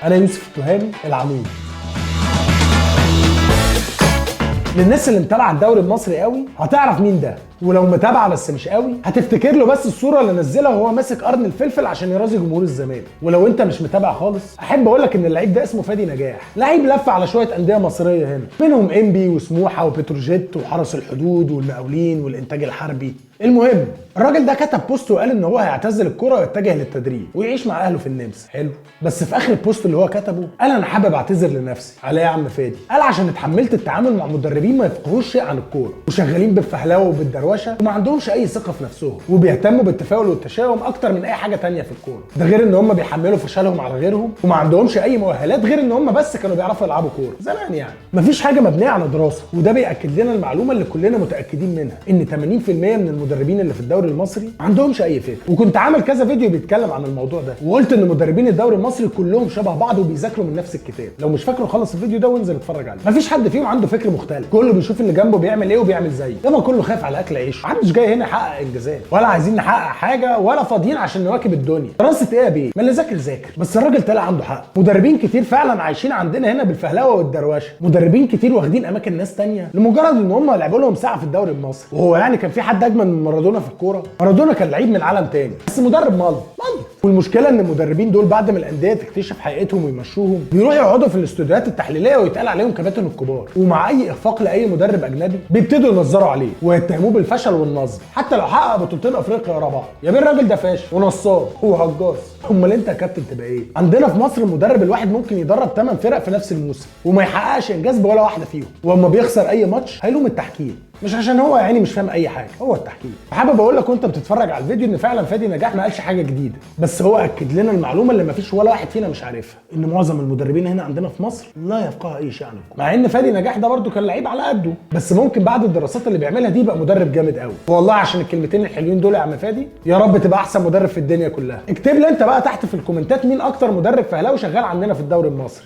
انا يوسف التهامي العميد. للناس اللي متابعه الدوري المصري قوي هتعرف مين ده، ولو متابعه بس مش قوي هتفتكر له بس الصورة اللي نزلها وهو ماسك قرن الفلفل عشان يرازي جمهور الزمالك. ولو انت مش متابع خالص احب اقول لك ان اللعيب ده اسمه فادي نجاح، لعيب لف على شوية اندية مصرية هنا، منهم انبي وسموحه وبتروجيت وحرس الحدود والمقاولين والانتاج الحربي. المهم الراجل ده كتب post وقال ان هو هيعتزل الكورة ويتجه للتدريب ويعيش مع اهله في النمسا. حلو، بس في اخر ال post اللي هو كتبه قال انا حابب اعتذر لنفسي. على ايه يا عم فادي؟ قال عشان اتحملت التعامل مع مدربين ما يفقهوش شيء عن الكورة وشغالين بالفهلوه وبالدروشه وما عندهمش اي ثقة في نفسهم وبيهتموا بالتفاؤل والتشاؤم اكتر من اي حاجة تانية في الكورة. ده غير ان هم بيحملوا فشلهم على غيرهم وما عندهمش اي مؤهلات غير ان هم بس كانوا بيعرفوا يلعبوا كورة زمان، يعني مفيش حاجة مبنية على دراسة. وده بياكد لنا المعلومة اللي كلنا متاكدين منها ان 80% من المدربين اللي في الدوري المصري ما عندهمش اي فكرة. وكنت عامل كذا فيديو بيتكلم عن الموضوع ده وقلت ان مدربين الدوري المصري كلهم شبه بعض وبيذاكروا من نفس الكتاب. لو مش فاكره خلص الفيديو ده وانزل اتفرج عليه. مفيش حد فيهم عنده فكر مختلف، كله بيشوف اللي جنبه بيعمل ايه وبيعمل زيه. يابا كله خايف على اكل عيشه، محدش جاي هنا يحقق انجازات ولا عايزين نحقق حاجة ولا فاضيين عشان نواكب الدنيا. دراسة ايه يا بيه؟ ما اللي ذاكر ذاكر. بس الراجل طلع عنده حق، مدربين كتير فعلا عايشين عندنا هنا بالفهلوه والدروشه، مدربين كتير واخدين اماكن ناس تانية لمجرد ان هم لعبوا لهم ساعة في الدوري المصري. وهو يعني كان في حد اجمل من مارادونا في الكورة؟ مارادونا كان لعيب من عالم تاني، بس مدرب ملط ملط. والمشكلة ان المدربين دول بعد ما الاندية تكتشف حقيقتهم ويمشوهم بيروحوا يقعدوا في الاستوديوهات التحليلية ويتقال عليهم كباتن الكبار، ومع اي اخفاق لاي مدرب اجنبي بيبتدوا ينظروا عليه ويتهموه بالفشل والنصب حتى لو حقق بطولتين افريقيا ورا بعض. يا بيه الراجل ده فاشل ونصاب وهجاص، امال انت يا كابتن تبقى ايه؟ عندنا في مصر المدرب الواحد ممكن يدرب 8 فرق في نفس الموسم وما يحققش انجاز بولا واحدة فيهم، واما بيخسر اي ماتش هيلوم التحكيم، مش عشان هو يعني مش فاهم اي حاجة، هو التحكيم. حابب اقول لك وانت بتتفرج على الفيديو ان فعلا فادي نجاح ما قالش حاجة جديدة، بس هو اكد لنا المعلومة اللي ما فيش ولا واحد فينا مش عارفها، ان معظم المدربين هنا عندنا في مصر لا يفقه اي شيء عن الكورة. مع ان فادي نجاح ده برده كان لعيب على قده، بس ممكن بعد الدراسات اللي بيعملها دي يبقى مدرب جامد قوي. والله عشان الكلمتين الحلوين دول يا عم فادي يا رب تبقى احسن مدرب في الدنيا كلها. اكتب لي انت بقى تحت في الكومنتات مين اكتر مدرب فهلاوي شغال عندنا في الدوري المصري.